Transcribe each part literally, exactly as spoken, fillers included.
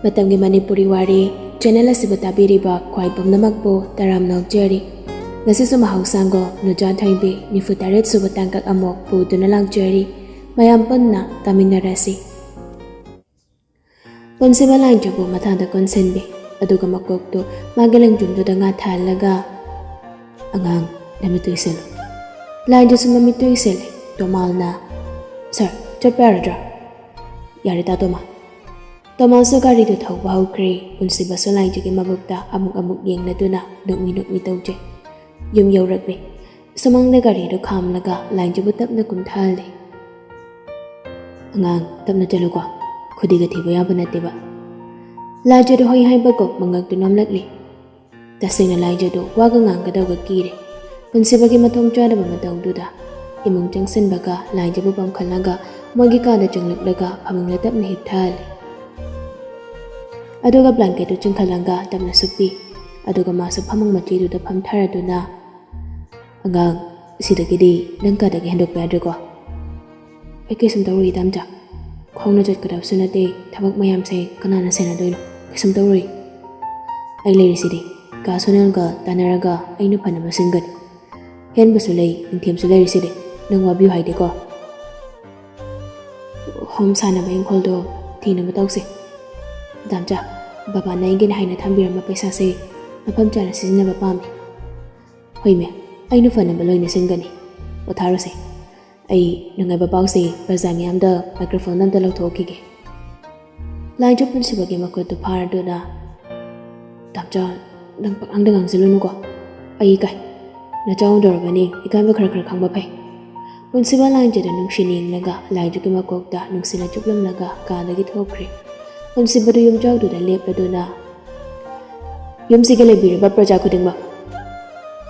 ꯃꯇꯝꯒꯤ ꯃꯅꯤꯄꯨꯔꯤ ꯋꯥꯔꯤ ꯆꯦꯅꯦꯜ ꯑꯁꯤꯕꯨ ꯇꯥꯕꯤꯔꯤꯕ ꯈ꯭ꯋꯥꯏ ꯄꯨꯝꯅꯃꯛꯄꯨ ꯇꯔꯥꯝꯅ ꯑꯣꯛꯆꯔꯤ꯫ ꯉꯁꯤꯁꯨ ꯃꯍꯧꯁꯥꯡꯒꯣ ꯅꯨꯖꯥ ꯊꯣꯏꯕꯤ ꯅꯤꯐꯨ ꯇꯔꯦꯠ ꯁꯨꯕ ꯇꯥꯡꯀꯛ ꯑꯃꯨꯛ ꯄꯨꯗꯨꯅ ꯂꯥꯛꯆꯔꯤ꯫ ꯃꯌꯥꯝ ꯄꯨꯟꯅ ꯇꯥꯃꯤꯟꯅꯔꯁꯤ꯫ ꯄꯨꯟꯁꯤꯕ ꯂꯥꯏꯟꯖꯕꯨ ꯃꯊꯥꯗ ꯀꯣꯟꯁꯤꯟꯕꯤ, ꯑꯗꯨꯒ ꯃꯀꯣꯛꯇꯨ ꯃꯥꯒꯤ ꯂꯦꯡꯖꯨꯝꯗꯨꯗ ꯉꯥ ꯊꯥꯍꯜꯂꯒ, "ꯑꯉꯥꯡ, ꯅꯃꯤꯠꯇꯨ ꯏꯁꯤꯜꯂꯨ꯫" ꯂꯥꯏꯟꯖꯁꯨ ꯃꯃꯤꯠꯇꯨ ꯏꯁꯤꯜꯂꯦ꯫ ꯇꯣꯃꯥꯜꯅ, "ꯁꯥꯔ, ꯆꯠꯄ ꯌꯥꯔꯗ꯭ꯔꯥ?" "ꯌꯥꯔꯦ ꯇꯥ ꯇꯣꯃꯥ꯫" ꯇꯣꯃꯥꯜꯁꯨ ꯒꯥꯔꯤꯗꯨ ꯊꯧꯕ ꯍꯧꯈ꯭ꯔꯦ꯫ ꯄꯨꯟꯁꯤꯕꯁꯨ ꯂꯥꯏꯟꯖꯒꯤ ꯃꯕꯨꯛꯇ ꯑꯃꯨꯛ ꯑꯃꯨꯛ ꯌꯦꯡꯂꯗꯨꯅ ꯅꯣꯛꯃꯤ ꯅꯣꯛꯃꯤ ꯇꯧꯖꯩ꯫ ꯌꯨꯝ ꯌꯧꯔꯛꯂꯦ꯫ ꯁꯨꯃꯥꯡꯗ ꯒꯥꯔꯤꯗꯨ ꯈꯥꯝꯂꯒ ꯂꯥꯏꯟꯖꯕꯨ ꯇꯞꯅ ꯀꯨꯝꯊꯍꯜꯂꯦ꯫ "ꯑꯉꯥꯡ, ꯇꯞꯅ ꯆꯠꯂꯨꯀꯣ꯫ ꯈꯨꯗꯤꯒ ꯊꯤꯕ ꯌꯥꯕ ꯅꯠꯇꯦꯕ꯫" ꯂꯥꯏꯖꯗꯨ ꯍꯣꯏ ꯍꯥꯏꯕꯒꯨꯝ ꯃꯉꯛꯇꯨ ꯅꯣꯝꯂꯛꯂꯤ꯫ ꯇꯁꯦꯡꯅ ꯂꯥꯏꯖꯗꯨ ꯋꯥꯒ ꯉꯥꯡꯒꯗꯧꯕ ꯀꯤꯔꯦ꯫ ꯄꯨꯟꯁꯤꯕꯒꯤ ꯃꯊꯣꯡ ꯆꯥꯗꯕ ꯃꯇꯧꯗꯨꯗ ꯏꯃꯨꯡ ꯆꯪꯁꯤꯟꯕꯒ ꯂꯥꯏꯖꯕꯨ ꯄꯝꯈꯠꯂꯒ ꯃꯣꯏꯒꯤ ꯀꯥꯗ ꯆꯪꯂꯛꯂꯒ ꯐꯃꯨꯡꯗ ꯇꯞꯅ ꯍꯤꯞꯊꯍꯜꯂꯦ꯫ ꯑꯗꯨꯒ ꯕ꯭ꯂꯥꯡꯀꯦꯠꯇꯨ ꯆꯤꯡꯈꯠꯂꯒ ꯇꯞꯅ ꯁꯨꯞꯄꯤ꯫ ꯑꯗꯨꯒ ꯃꯥꯁꯨ ꯐꯃꯨꯡ ꯃꯆꯤꯗꯨꯗ ꯐꯝꯊꯔꯗꯨꯅ, "ꯑꯉꯥꯡ, ꯁꯤꯗꯒꯤꯗꯤ ꯅꯪ ꯀꯥꯗꯒꯤ ꯍꯦꯟꯗꯣꯛꯄ ꯌꯥꯗ꯭ꯔꯦꯀꯣ꯫ ꯑꯩ ꯀꯩꯁꯨꯝ ꯇꯧꯔꯣꯏ ꯏꯗꯥꯝꯆꯥ꯫ ꯈꯣꯡꯅ ꯆꯠꯀꯗꯕꯁꯨ ꯅꯠꯇꯦ, ꯊꯕꯛ ꯃꯌꯥꯝꯁꯦ ꯀꯅꯥꯅ ꯁꯦꯟꯅꯗꯣꯏꯅꯣ? ꯀꯩꯁꯨꯝ ꯇꯧꯔꯣꯏ꯫ ꯑꯩ ꯂꯩꯔꯤꯁꯤꯗꯤ꯫ ꯀꯥ ꯁꯣꯅꯦꯜꯒ ꯇꯥꯟꯅꯔꯒ ꯑꯩꯅ ꯐꯅꯕ ꯁꯤꯟꯒꯅꯤ꯫ ꯍꯦꯟꯕꯁꯨ ꯂꯩ, ꯅꯤꯡꯊꯦꯝꯁꯨ ꯂꯩꯔꯤꯁꯤꯗꯤ꯫ ꯅꯪ ꯋꯥꯕꯤꯌꯨ ꯍꯥꯏꯗꯦꯀꯣ꯫ ꯍꯣꯝ ꯁꯥꯟꯅꯕ ꯏꯪꯈꯣꯜꯗꯣ ꯊꯤꯅꯕ ꯇꯧꯁꯦ꯫ ꯏꯗꯥꯝꯆꯥ, ꯕꯕꯥꯅ ꯑꯩꯒꯤꯅꯦ ꯍꯥꯏꯅ ꯊꯝꯕꯤꯔꯝꯕ ꯄꯩꯁꯥꯁꯦ ꯃꯐꯝ ꯆꯥꯅ ꯁꯤꯖꯤꯟꯅꯕ ꯄꯥꯝꯃꯤ꯫" "ꯍꯣꯏꯃꯦ, ꯑꯩꯅ ꯐꯅꯕ ꯂꯣꯏꯅ ꯁꯤꯟꯒꯅꯤ꯫ ꯄꯣꯊꯥꯔꯣꯁꯦ꯫ ꯑꯩ ꯅꯨꯡꯉꯥꯏꯕ ꯄꯥꯎꯁꯦ ꯄ꯭ꯔꯖꯥ ꯃꯤꯌꯥꯝꯗ ꯃꯥꯏꯀ꯭ꯔꯣꯐꯣꯟ ꯑꯝꯇ ꯂꯧꯊꯣꯛꯈꯤꯒꯦ꯫" ꯂꯥꯏꯖ ꯄꯨꯟꯁꯤꯕꯒꯤ ꯃꯈꯨꯠꯇꯨ ꯐꯥꯔꯗꯨꯅ, "ꯏꯗꯥꯝꯆꯥ, ꯅꯪ ꯄꯪꯉꯥꯡꯗ ꯉꯥꯡꯁꯤꯜꯂꯨꯅꯨꯀꯣ꯫ ꯑꯩ ꯏꯀꯥꯏ꯫ ꯅꯆꯥ ꯑꯣꯟꯗꯧꯔꯕꯅꯤ, ꯏꯀꯥꯏꯕ ꯈꯔ ꯈꯔ ꯈꯪꯕ ꯐꯩ꯫" ꯄꯨꯟꯁꯤꯕ ꯂꯥꯏꯖꯗ ꯅꯨꯡꯁꯤꯅ ꯌꯦꯡꯂꯒ ꯂꯥꯏꯖꯒꯤ ꯃꯀꯣꯛꯇ ꯅꯨꯡꯁꯤꯅ ꯆꯨꯞꯂꯝꯂꯒ ꯀꯥꯗꯒꯤ ꯊꯣꯛꯈ꯭ꯔꯦ꯫ ꯄꯨꯟꯁꯤꯕꯗꯨ ꯌꯨꯝꯖꯥꯎꯗꯨꯗ ꯂꯦꯞꯂꯗꯨꯅ, "ꯌꯨꯝꯁꯤꯒꯤ ꯂꯩꯕꯤꯔꯤꯕ ꯄ꯭ꯔꯖꯥ ꯈꯨꯗꯤꯡꯃꯛ,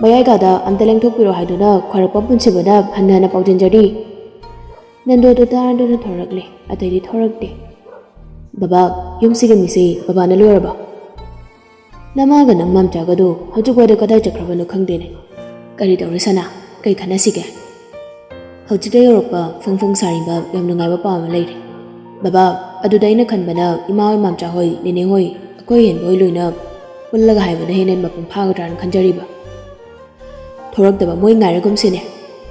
ꯃꯌꯥꯏ ꯀꯥꯗ ꯑꯝꯇ ꯂꯦꯡꯊꯣꯛꯄꯤꯔꯣ ꯍꯥꯏꯗꯨꯅ ꯈ꯭ꯋꯥꯏꯔꯥꯛꯄꯝ ꯄꯨꯟꯁꯤꯕꯅ ꯍꯟꯅ ꯍꯟꯅ ꯄꯥꯎꯖꯦꯟꯖꯔꯤ꯫" ꯅꯟꯗꯣꯗꯨ ꯇꯥꯔꯗꯨꯅ ꯊꯣꯔꯛꯂꯦ, ꯑꯇꯩꯗꯤ ꯊꯣꯔꯛꯇꯦ꯫ "ꯕꯕꯥ, ꯌꯨꯝꯁꯤꯒꯤ ꯃꯤꯁꯤ ꯕꯕꯥꯅ ꯂꯣꯏꯔꯕ?" "ꯅꯃꯥꯒ ꯅꯪ ꯃꯥꯝꯆꯥꯒꯗꯨ ꯍꯧꯖꯤꯛ ꯋꯥꯏꯗ ꯀꯗꯥꯏ ꯆꯠꯈ꯭ꯔꯕꯅꯣ ꯈꯪꯗꯦꯅꯦ꯫ ꯀꯔꯤ ꯇꯧꯔꯦ ꯁꯅꯥ? ꯀꯩ ꯈꯟꯅꯁꯤꯒꯦ?" "ꯍꯧꯖꯤꯛꯇ ꯌꯧꯔꯛꯄ ꯐꯣꯡ ꯐꯣꯡ ꯁꯥꯔꯤꯕ ꯌꯥꯝ ꯅꯨꯡꯉꯥꯏꯕ ꯄꯥꯎ ꯑꯃ ꯂꯩꯔꯦ꯫ ꯕꯕꯥ, ꯑꯗꯨꯗ ꯑꯩꯅ ꯈꯟꯕꯅ ꯏꯃꯥ ꯍꯣꯏ, ꯃꯥꯝꯆꯥ ꯍꯣꯏ, ꯅꯦꯅꯦ ꯍꯣꯏ, ꯑꯩꯈꯣꯏ ꯍꯦꯟꯕ ꯍꯣꯏ ꯂꯣꯏꯅ ꯄꯨꯜꯂꯒ ꯍꯥꯏꯕꯅ ꯍꯦꯟꯅ ꯃꯄꯨꯡ ꯐꯥꯒꯗ꯭ꯔꯥꯅ ꯈꯟꯖꯔꯤꯕ꯫ ꯊꯣꯔꯛꯇꯕ ꯃꯣꯏ ꯉꯥꯏꯔꯒꯨꯝꯁꯤꯅꯦ꯫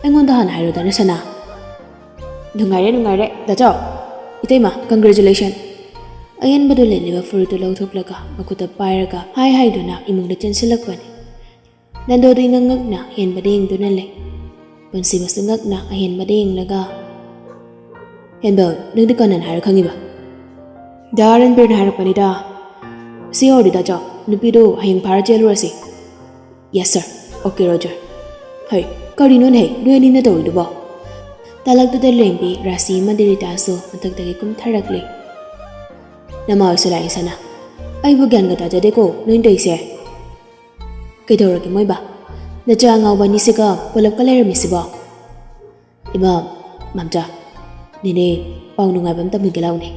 ꯑꯩꯉꯣꯟꯗ ꯍꯥꯟꯅ ꯍꯥꯏꯔꯣꯗꯅ, ꯁꯅꯥ꯫ ꯅꯨꯡꯉꯥꯏꯔꯦ, ꯅꯨꯡꯉꯥꯏꯔꯦ, ꯗꯥꯆꯥꯎ꯫ ꯏꯇꯩꯃ, congratulation꯫ ꯑꯍꯦꯟꯕꯗꯨ ꯂꯤꯠꯂꯤꯕ ꯐꯨꯔꯤꯠꯇꯨ ꯂꯧꯊꯣꯛꯂꯒ ꯃꯈꯨꯠꯇ ꯄꯥꯏꯔꯒ ꯍꯥꯏ ꯍꯥꯏꯗꯨꯅ ꯏꯃꯨꯡꯗ ꯆꯦꯟꯁꯤꯜꯂꯛꯄꯅꯤ꯫ ꯅꯟꯗꯣꯗꯨ ꯏꯉꯛ ꯉꯛꯅ ꯍꯦꯟꯕꯗ ꯌꯦꯡꯗꯨꯅ ꯂꯩ꯫ ꯄꯨꯟꯁꯤꯕꯁꯨ ꯉꯛꯅ ꯑꯍꯦꯟꯕꯗ ꯌꯦꯡꯂꯒ, "ꯍꯦꯟꯕ, ꯅꯪꯗꯤ ꯀꯅꯥꯅ ꯍꯥꯏꯔ ꯈꯪꯉꯤꯕ?" "ꯗꯥ ꯔꯟꯕꯤꯔꯅ ꯍꯥꯏꯔꯛꯄꯅꯤꯗ꯫ ꯁꯤ ꯌꯧꯔꯗꯤ ꯗꯥꯆꯥꯎ, ꯅꯨꯄꯤꯗꯣ ꯍꯌꯦꯡ ꯐꯥꯔ ꯆꯦꯜꯂꯨꯔꯁꯤ꯫" "Yes sir, okay Roger꯫" "ꯍꯩ, ꯀꯔꯤꯅꯣꯅꯦ ꯅꯣꯏ ꯑꯅꯤꯅ ꯇꯧꯔꯤꯗꯨꯕꯣ?" ꯇꯥꯂꯛꯇꯨꯗ ꯂꯦꯡꯕꯤ ꯔꯥꯁꯤ ꯑꯃꯗꯤ ꯔꯤꯇꯥꯁꯨ ꯃꯊꯛꯇꯒꯤ ꯀꯨꯝꯊꯔꯛꯂꯤ꯫ "ꯅꯃꯥ ꯍꯣꯏꯁꯨ ꯂꯥꯛꯑꯦ ꯁꯅꯥ꯫ ꯑꯩꯕꯨ ꯒ꯭ꯌꯥꯟꯒ ꯇꯥꯖꯗꯦꯀꯣ ꯅꯣꯏꯅ ꯇꯧꯔꯤꯁꯦ꯫" "ꯀꯩꯗꯧꯔꯒꯦ ꯃꯣꯏꯕ? ꯅꯆꯥ ꯑꯉꯥꯎꯕ ꯑꯅꯤꯁꯤꯒ ꯄꯨꯂꯞꯀ ꯂꯩꯔꯝꯃꯤꯁꯤꯕꯣ?" "ꯏꯃꯥ, ꯃꯥꯝꯆꯥ, ꯅꯦꯅꯦ, ꯄꯥꯎ ꯅꯨꯡꯉꯥꯏꯕ ꯑꯃ ꯇꯝꯕꯤꯒꯦ ꯂꯥꯎꯅꯦ꯫"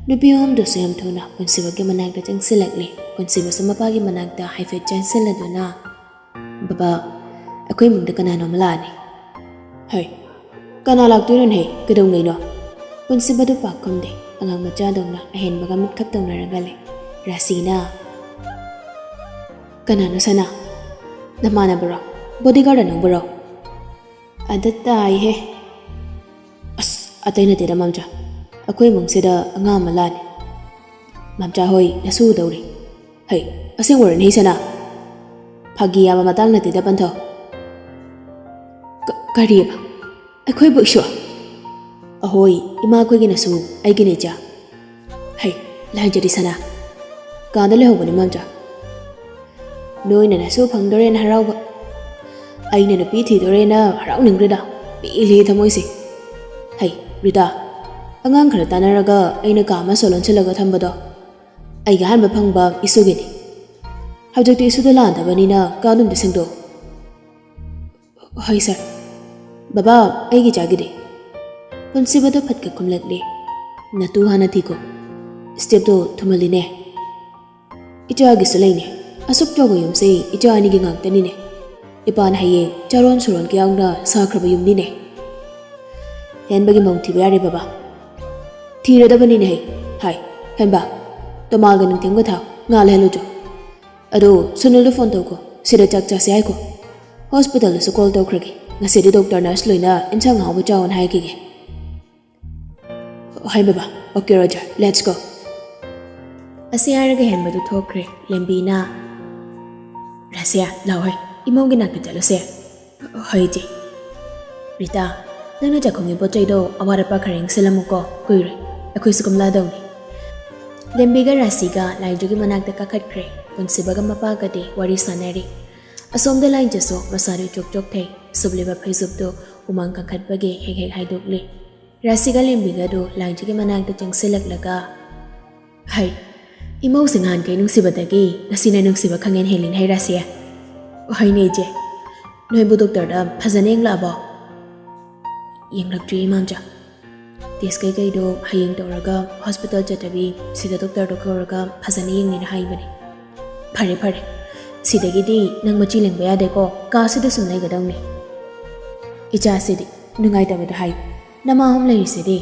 ꯅꯨꯄꯤ ꯑꯍꯨꯝꯗꯨꯁꯨ ꯌꯥꯝ ꯊꯨꯅ ꯄꯨꯟꯁꯤꯕꯒꯤ ꯃꯅꯥꯛꯇ ꯆꯪꯁꯤꯜꯂꯛꯂꯤ꯫ ꯄꯨꯟꯁꯤꯕꯁꯨ ꯃꯄꯥꯒꯤ ꯃꯅꯥꯛꯇ ꯍꯥꯏꯐꯦꯠ ꯆꯪꯁꯤꯜꯂꯗꯨꯅ, "ꯕꯕꯥ, ꯑꯩꯈꯣꯏ ꯏꯃꯨꯡꯗ ꯀꯅꯥꯅꯣ ꯑꯃ ꯂꯥꯛꯑꯅꯤ꯫" "ꯍꯩ, ꯀꯅꯥ ꯂꯥꯛꯇꯣꯏꯅꯣꯅꯦ? ꯀꯩꯗꯧꯉꯩꯅꯣ?" ꯄꯨꯟꯁꯤꯕꯗꯨ ꯄꯥꯛ ꯈꯨꯝꯗꯦ꯫ ꯑꯉꯥꯡ ꯃꯆꯥꯗꯧꯅ ꯑꯍꯦꯟꯕꯒ ꯃꯤꯠꯈꯞ ꯇꯧꯅꯔꯒ ꯂꯩ꯫ ꯔꯥꯁꯤꯅ, "ꯀꯅꯥꯅꯣ ꯁꯅꯥ? ꯅꯃꯥꯟꯅꯕꯔꯣ? Bodyguard ꯑꯅꯧꯕꯔꯣ?" "ꯑꯗ ꯇꯥꯏꯍꯦ꯫" "ꯑꯁ, ꯑꯇꯩ ꯅꯠꯇꯦꯗ ꯃꯥꯝꯆꯥ, ꯑꯩꯈꯣꯏ ꯏꯃꯨꯡꯁꯤꯗ ꯑꯉꯥꯡ ꯑꯃ ꯂꯥꯛꯑꯅꯤ꯫ ꯃꯥꯝꯆꯥ ꯍꯣꯏ ꯅꯁꯨ ꯎꯗꯧꯔꯤ꯫" "ꯍꯩ, ꯑꯁꯦꯡꯕꯔꯅꯦ ꯁꯅꯥ? ꯐꯥꯒꯤ ꯌꯥꯕ ꯃꯇꯥꯡ ꯅꯠꯇꯦꯗ ꯄꯟꯊꯧ꯫" "ꯀ-, ꯀꯔꯤꯑꯕ? ꯑꯩꯈꯣꯏꯕꯨ ꯏꯁꯨ?" "ꯑꯍꯣꯏ, ꯏꯃꯥ ꯑꯩꯈꯣꯏꯒꯤꯅꯁꯨ ꯑꯩꯒꯤꯅꯦ ꯏꯆꯥ꯫" "ꯍꯩ, ꯂꯥꯏꯖꯔꯤ ꯁꯅꯥ꯫ ꯀꯥꯗ ꯂꯩꯍꯧꯕꯅꯤ ꯃꯥꯝꯆꯥ꯫" "ꯅꯣꯏꯅ ꯅꯁꯨ ꯐꯪꯗꯣꯔꯦꯅ ꯍꯔꯥꯎꯕ, ꯑꯩꯅ ꯅꯨꯄꯤ ꯊꯤꯗꯣꯔꯦꯅ ꯍꯔꯥꯎꯅꯤꯡꯈ꯭ꯔꯦꯗ꯫ ꯄꯦꯜꯂꯦ ꯊꯃꯣꯏꯁꯦ꯫ ꯍꯩ, ꯔꯤꯇꯥ, ꯑꯉꯥꯡ ꯈꯔ ꯇꯥꯟꯅꯔꯒ ꯑꯩꯅ ꯀꯥ ꯑꯃꯁꯨ ꯂꯣꯟꯁꯤꯜꯂꯒ ꯊꯝꯕꯗꯣ ꯑꯩꯒꯤ ꯑꯍꯥꯟꯕ ꯐꯪꯕ ꯏꯁꯨꯒꯤꯅꯤ꯫ ꯍꯧꯖꯤꯛꯇꯤ ꯏꯁꯨꯗ ꯂꯥꯟꯗꯕꯅꯤꯅ ꯀꯥꯗꯨꯝꯗ ꯁꯦꯡꯗꯣꯛ꯫" "ꯍꯣꯏ ꯁꯥꯔ꯫" "ꯕꯕꯥ, ꯑꯩꯒꯤ ꯏꯆꯥꯒꯤꯗꯤ?" ꯄꯨꯟꯁꯤꯕꯗ ꯐꯠꯀ ꯈꯨꯝꯂꯛꯂꯦ꯫ "ꯅꯇꯨ ꯍꯥꯟꯅ ꯊꯤꯈꯣ꯫ ꯁ꯭ꯇꯦꯞꯇꯣ ꯊꯨꯃꯜꯂꯤꯅꯦ꯫" "ꯏꯆꯥꯒꯤꯁꯨ ꯂꯩꯅꯦ꯫ ꯑꯁꯨꯛ ꯆꯥꯎꯕ ꯌꯨꯝꯁꯦ ꯏꯆꯥ ꯑꯅꯤꯒꯤ ꯉꯥꯛꯇꯅꯤꯅꯦ꯫ ꯏꯄꯥꯅ ꯍꯌꯦꯡ ꯆꯥꯔꯣꯟ ꯁꯨꯔꯣꯟ ꯀꯌꯥꯎꯅ ꯁꯥꯈ꯭ꯔꯕ ꯌꯨꯝꯅꯤꯅꯦ꯫" "ꯍꯦꯟꯕꯒꯤ ꯃꯧ ꯊꯤꯕ ꯌꯥꯔꯦ ꯕꯕꯥ꯫" ꯊꯤꯔꯗꯕꯅꯤꯅꯦ ꯍꯩ꯫ ꯍꯥꯏ, ꯍꯦꯟꯕ, ꯇꯣꯃꯥꯒ ꯅꯨꯡꯊꯤꯟꯒ ꯊꯥꯎ, ꯉꯥ ꯂꯩꯍꯜꯂꯨꯆꯣ꯫ ꯑꯗꯣ ꯁꯨꯅꯤꯜꯗ ꯐꯣꯟ ꯇꯧꯈꯣ, ꯁꯤꯗ ꯆꯥꯛ ꯆꯥꯁꯦ ꯍꯥꯏꯈꯣ꯫ ꯍꯣꯁꯄꯤꯇꯥꯜꯗꯁꯨ ꯀꯣꯜ ꯇꯧꯈ꯭ꯔꯒꯦ꯫ ꯉꯁꯤꯗꯤ ꯗꯣꯛꯇꯔ ꯅꯔꯁ ꯂꯣꯏꯅ ꯏꯟꯁꯥꯡ ꯑꯍꯥꯎꯕ ꯆꯥꯎꯅ ꯍꯥꯏꯈꯤꯒꯦ꯫ ꯍꯣꯏ ꯕꯕꯥ, ꯑꯣꯀꯦ ꯔꯣꯖꯔ, ꯂꯦꯠꯁ ꯒꯣ꯫ ꯑꯁꯤ ꯍꯥꯏꯔꯒ ꯍꯦꯟꯕꯗꯨ ꯊꯣꯛꯈ꯭ꯔꯦ꯫ ꯂꯦꯝꯕꯤꯅ, "ꯔꯥꯁꯤꯌꯥ, ꯂꯥꯛꯑꯣ ꯍꯣꯏ, ꯏꯃꯧꯒꯤ ꯅꯥꯛꯇ ꯆꯠꯂꯨꯁꯦ"꯫ "ꯍꯣꯏ ꯏꯆꯦ"꯫ "ꯔꯤꯇꯥ, ꯅꯪꯅ ꯆꯥꯛꯈꯨꯝꯒꯤ ꯄꯣꯠ ꯆꯩꯗꯣ ꯑꯋꯥꯠ ꯑꯄꯥ ꯈꯔ ꯌꯦꯡꯁꯤꯜꯂꯝꯃꯨꯀꯣ, ꯀꯨꯏꯔꯣꯏ, ꯑꯩꯈꯣꯏꯁꯨ ꯀꯨꯝꯂꯛꯑꯗꯧꯅꯤ"꯫ ꯂꯦꯝꯕꯤꯒ ꯔꯥꯁꯤꯒ ꯂꯥꯏꯖꯒꯤ ꯃꯅꯥꯛꯇ ꯀꯥꯈꯠꯈ꯭ꯔꯦ꯫ ꯄꯨꯟꯁꯤꯕꯒ ꯃꯄꯥꯒꯗꯤ ꯋꯥꯔꯤ ꯁꯥꯟꯅꯔꯤ꯫ ꯑꯁꯣꯝꯗ ꯂꯥꯏꯖꯁꯨ ꯃꯁꯥꯗꯨ ꯏꯆꯣꯛ ꯆꯣꯛꯊꯩ꯫ ꯁꯨꯞꯂꯤꯕ ꯐꯩꯖꯨꯞꯇꯨ ꯍꯨꯃꯥꯡ ꯀꯥꯡꯈꯠꯄꯒꯤ ꯍꯦꯛ ꯍꯦꯛ ꯍꯥꯏꯗꯣꯛꯂꯤ꯫ ꯔꯥꯁꯤꯒ ꯂꯦꯝꯕꯤꯒꯗꯨ ꯂꯥꯏꯖꯒꯤ ꯃꯅꯥꯛꯇ ꯆꯪꯁꯤꯜꯂꯛꯂꯒ, "ꯍꯩ, ꯏꯃꯧꯁꯤ ꯅꯍꯥꯟꯈꯩ ꯅꯨꯡꯁꯤꯕꯗꯒꯤ ꯉꯁꯤꯅ ꯅꯨꯡꯁꯤꯕ ꯈꯪꯍꯦꯟ ꯍꯦꯜꯂꯤꯅꯦ ꯍꯩ ꯔꯥꯁꯤꯌꯥ"꯫ "ꯍꯣꯏꯅꯦ ꯏꯆꯦ, ꯅꯣꯏꯕꯨ ꯗꯣꯛꯇꯔꯗ ꯐꯖꯅ ꯌꯦꯡꯂꯛꯑꯕꯣ?" "ꯌꯦꯡꯂꯛꯇ꯭ꯔꯤ ꯏꯃꯥꯝꯆꯥ꯫ ꯇꯦꯁ ꯀꯩꯀꯩꯗꯣ ꯍꯌꯦꯡ ꯇꯧꯔꯒ ꯍꯣꯁꯄꯤꯇꯥꯜ ꯆꯠꯇꯕꯤ ꯁꯤꯗ ꯗꯣꯛꯇꯔꯗꯣ ꯀꯧꯔꯒ ꯐꯖꯅ ꯌꯦꯡꯅꯤꯅ ꯍꯥꯏꯕꯅꯦ"꯫ "ꯐꯔꯦ ꯐꯔꯦ, ꯁꯤꯗꯒꯤꯗꯤ ꯅꯪ ꯃꯆꯤ ꯂꯦꯡꯕ ꯌꯥꯗꯦꯀꯣ, ꯀꯥꯁꯤꯗ ꯁꯨꯝ ꯂꯩꯒꯗꯧꯅꯤ"꯫ "ꯏꯆꯥꯁꯤꯗꯤ ꯅꯨꯡꯉꯥꯏꯇꯕꯗꯣ ꯍꯥꯏꯌꯨ, ꯅꯃꯥ ꯑꯍꯨꯝ ꯂꯩꯔꯤꯁꯤꯗꯤ"꯫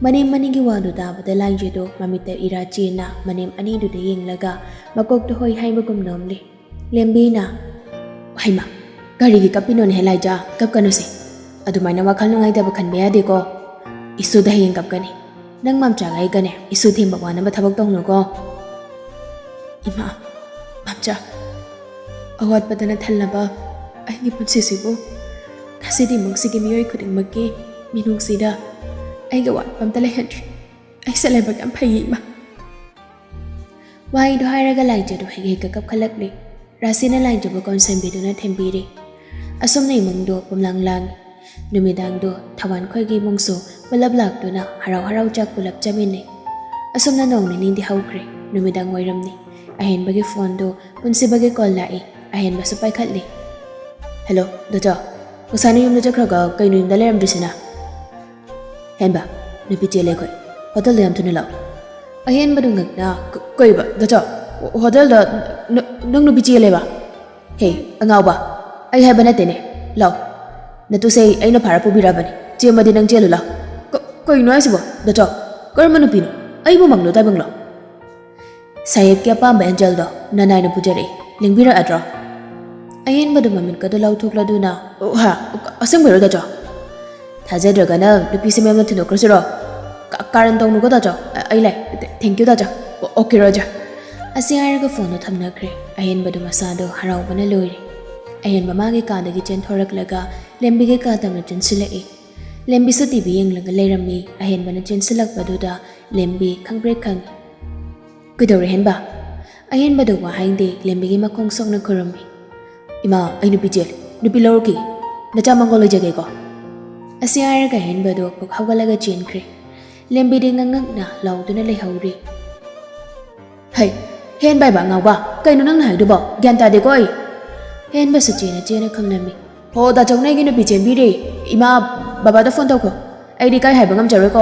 ꯃꯅꯦꯝ ꯑꯅꯤꯒꯤ ꯋꯥꯗꯨ ꯇꯥꯕꯗ ꯂꯥꯏꯖꯗꯨ ꯃꯃꯤꯠꯇ ꯏꯔꯥ ꯆꯦꯟꯅ ꯃꯅꯦꯝ ꯑꯅꯤꯗꯨꯗ ꯌꯦꯡꯂꯒ ꯃꯀꯣꯛꯇꯨ ꯍꯣꯏ ꯍꯥꯏꯕꯒꯨꯝ ꯅꯣꯝꯂꯤ꯫ ꯂꯦꯝꯕꯤꯅ, "ꯍꯩꯃꯥ, ꯀꯔꯤꯒꯤ ꯀꯞꯄꯤꯅꯣꯅꯦ ꯂꯥꯏꯖꯥ? ꯀꯞꯀꯅꯨꯁꯦ꯫ ꯑꯗꯨꯃꯥꯏꯅ ꯋꯥꯈꯜ ꯅꯨꯡꯉꯥꯏꯇꯕ ꯈꯟꯕ ꯌꯥꯗꯦꯀꯣ꯫ ꯏꯁꯨꯗ ꯍꯌꯦꯡ ꯀꯞꯀꯅꯤ꯫ ꯅꯪ ꯃꯥꯝꯆꯥꯒ ꯑꯩꯒꯅꯦ ꯏꯁꯨ ꯊꯦꯝꯕ ꯋꯥꯅꯕ ꯊꯕꯛ ꯇꯧꯅꯨꯀꯣ"꯫ ꯏꯃꯥ, ꯃꯥꯝꯆꯥ, ꯑꯋꯥꯠꯄꯗꯅ ꯊꯜꯂꯕ ꯑꯩꯒꯤ ꯄꯨꯟꯁꯤꯁꯤꯕꯨ ꯉꯁꯤꯗꯤ ꯏꯃꯨꯡꯁꯤꯒꯤ ꯃꯤꯑꯣꯏ ꯈꯨꯗꯤꯡꯃꯛꯀꯤ ꯃꯤꯅꯨꯡꯁꯤꯗ ꯑꯩꯒꯤ ꯑꯋꯥꯠꯄ ꯑꯝꯇ ꯂꯩꯍꯟꯗ꯭ꯔꯦ꯫ ꯑꯩꯁꯦ ꯂꯥꯏꯕꯛ ꯌꯥꯝ ꯐꯩꯌꯦ, ꯏꯃꯥ꯫ ꯋꯥꯍꯩꯗꯣ ꯍꯥꯏꯔꯒ ꯂꯥꯏꯖꯗꯨ ꯍꯦꯛ ꯍꯦꯛꯀ ꯀꯞꯈꯠꯂꯛꯂꯤ꯫ ꯔꯥꯁꯤꯅ ꯂꯥꯏꯖꯕꯨ ꯀꯣꯟꯁꯤꯟꯕꯤꯗꯨꯅ ꯊꯦꯝꯕꯤꯔꯤ꯫ ꯑꯁꯨꯝꯅ ꯏꯃꯨꯡꯗꯣ ꯄꯨꯝꯂꯥꯡ ꯂꯥꯡꯏ꯫ ꯅꯨꯃꯤꯗꯥꯡꯗꯣ ꯊꯋꯥꯟꯈꯣꯏꯒꯤ ꯏꯃꯨꯡꯁꯨ ꯄꯨꯂꯞ ꯂꯥꯛꯇꯨꯅ ꯍꯔꯥꯎ ꯍꯔꯥꯎ ꯆꯥꯛ ꯄꯨꯂꯞ ꯆꯥꯃꯤꯟꯅꯩ꯫ ꯑꯁꯨꯝꯅ ꯅꯣꯡ ꯅꯤꯅꯤꯗꯤ ꯍꯧꯈ꯭ꯔꯦ꯫ ꯅꯨꯃꯤꯗꯥꯡ ꯋꯥꯏꯔꯝꯅꯤ꯫ ꯑꯍꯦꯟꯕꯒꯤ ꯐꯣꯟꯗꯨ ꯄꯨꯟꯁꯤꯕꯒꯤ ꯀꯣꯜ ꯂꯥꯛꯏ꯫ ꯑꯍꯦꯟꯕꯁꯨ ꯄꯥꯏꯈꯠꯂꯤ꯫ "ꯍꯦꯜꯂꯣ, ꯗꯣꯆꯥ꯫ ꯉꯁꯥꯏꯅ ꯌꯨꯝꯗ ꯆꯠꯈ꯭ꯔꯒ ꯀꯩꯅꯣ ꯌꯨꯝꯗ ꯂꯩꯔꯝꯗ꯭ꯔꯤꯁꯤꯅ?" "ꯍꯦꯟꯕ, ꯅꯨꯄꯤ ꯆꯦꯜꯂꯦ ꯑꯩꯈꯣꯏ꯫ ꯍꯣꯇꯦꯜꯗ ꯌꯥꯝ ꯊꯨꯅ ꯂꯥꯛꯑꯣ"꯫ ꯑꯍꯦꯟꯕꯗꯨ ꯉꯛꯅ, "ꯀ-, ꯀꯩꯕ, ꯗꯣꯆꯥ? ꯍꯣ-, ꯍꯣꯇꯦꯜꯗ ꯅ-, ꯅꯪ ꯅꯨꯄꯤ ꯆꯦꯜꯂꯦꯕ?" "ꯍꯦ, ꯑꯉꯥꯎꯕ, ꯑꯩ ꯍꯥꯏꯕ ꯅꯠꯇꯦꯅꯦ꯫ ꯂꯥꯎ꯫ ꯅꯇꯨꯁꯦ ꯑꯩꯅ ꯐꯥꯔ ꯄꯨꯕꯤꯔꯛꯑꯕꯅꯤ꯫ ꯆꯦꯟꯕꯗꯤ ꯅꯪ ꯆꯦꯜꯂꯨ ꯂꯥꯎ"꯫ "ꯀ-, ꯀꯩꯅꯣ ꯍꯥꯏꯁꯤꯕꯣ, ꯗꯣꯆꯥ?" ꯀꯔꯝꯕ ꯅꯨꯄꯤꯅꯣ? ꯑꯩꯕꯨ ꯃꯪꯂꯣ ꯇꯥꯏꯕꯪꯂꯣ? ꯁꯥꯍꯦꯕꯀꯤ ꯑꯄꯥꯝꯕ ꯑꯦꯟꯖꯦꯜꯗꯣ ꯅꯅꯥꯏꯅ ꯄꯨꯖꯔꯛꯏ꯫ ꯂꯦꯡꯕꯤꯔꯛꯑꯗ꯭ꯔꯣ? ꯑꯍꯦꯟꯕꯗꯨ ꯃꯃꯤꯠꯀꯗꯨ ꯂꯥꯎꯊꯣꯛꯂꯗꯨꯅ, "ꯑꯣ, ꯍꯥ, ꯑꯁꯦꯡꯕꯩꯔꯣ ꯗꯥꯆꯧ? ꯊꯥꯖꯗ꯭ꯔꯒꯅ ꯅꯨꯄꯤꯁꯦ ꯃꯌꯥꯝꯅ ꯊꯤꯟꯗꯣꯛꯈ꯭ꯔꯁꯤꯔꯣ? ꯀ-, ꯀꯥꯔꯟ ꯇꯧꯅꯨꯀꯣ ꯗꯥꯆꯧ꯫ ꯑ-, ꯑꯩ ꯂꯩ꯫ Th-, thank you ꯗꯥꯆꯧ꯫ ꯑꯣ, okay ꯔꯣ ꯗꯥꯆꯧ?" ꯑꯁꯤ ꯍꯥꯏꯔꯒ ꯐꯣꯟꯗꯣ ꯊꯝꯅꯈ꯭ꯔꯦ꯫ ꯑꯍꯦꯟꯕꯗꯨ ꯃꯁꯥꯗꯣ ꯍꯔꯥꯎꯕꯅ ꯂꯣꯏꯔꯦ꯫ ꯑꯍꯦꯟꯕ ꯃꯥꯒꯤ ꯀꯥꯗꯒꯤ ꯆꯦꯟꯊꯣꯔꯛꯂꯒ ꯂꯦꯝꯕꯤꯒꯤ ꯀꯥ ꯇꯝꯅ ꯆꯦꯟꯁꯤꯜꯂꯛꯏ꯫ ꯂꯦꯝꯕꯤꯁꯨ ꯇꯤ ꯚꯤ ꯌꯦꯡꯂꯒ ꯂꯩꯔꯝꯃꯤ꯫ ꯑꯍꯦꯟꯕꯅ ꯆꯦꯟꯁꯤꯜꯂꯛꯄꯗꯨꯗ ꯂꯦꯝꯕꯤ ꯈꯪꯄ꯭ꯔꯦꯛ ꯈꯪꯉꯤ꯫ "ꯀꯩꯗꯧꯔꯦ ꯍꯦꯟꯕ?" ꯑꯍꯦꯟꯕꯗꯨ ꯋꯥ ꯍꯥꯏꯗꯦ, ꯂꯦꯝꯕꯤꯒꯤ ꯃꯈꯣꯡ ꯁꯣꯛꯅ ꯈꯨꯔꯨꯝꯃꯤ꯫ "ꯏꯃꯥ, ꯑꯩ ꯅꯨꯄꯤ ꯆꯦꯜꯂꯦ꯫ ꯅꯨꯄꯤ ꯂꯧꯔꯛꯈꯤꯒꯦ꯫ ꯅꯆꯥ ꯃꯪꯒꯣꯜ ꯑꯣꯏꯖꯒꯦꯀꯣ?" ꯑꯁꯤ ꯍꯥꯏꯔꯒ ꯑꯍꯦꯟꯕꯗꯨ ꯀꯣꯛ ꯍꯧꯒꯠꯂꯒ ꯆꯦꯟꯈ꯭ꯔꯦ꯫ ꯂꯦꯝꯕꯤꯗꯤ ꯉꯛꯉꯛꯅ ꯂꯥꯎꯗꯨꯅ ꯂꯩꯍꯧꯔꯤ꯫ "ꯍꯩ, ꯍꯦꯟꯕ ꯍꯥꯏꯕ ꯑꯉꯥꯎꯕ, ꯀꯩꯅꯣ ꯅꯪꯅ ꯍꯥꯏꯗꯨꯕꯣ? ꯒ꯭ꯌꯥꯟ ꯇꯥꯗꯦꯀꯣ ꯑꯩ꯫" ꯍꯦꯟꯕꯁꯨ ꯆꯦꯅ ꯆꯦꯅ ꯈꯨꯝꯂꯝꯃꯤ꯫ "ꯍꯣ, ꯗꯥꯆꯧꯅ ꯑꯩꯒꯤ ꯅꯨꯄꯤ ꯆꯦꯟꯕꯤꯔꯦ꯫ ꯏꯃꯥ, ꯕꯕꯥꯗ ꯐꯣꯟ ꯇꯧꯈꯣ꯫ ꯑꯩꯗꯤ ꯀꯥꯏ ꯍꯥꯏꯕ ꯉꯝꯖꯔꯣꯏꯀꯣ꯫"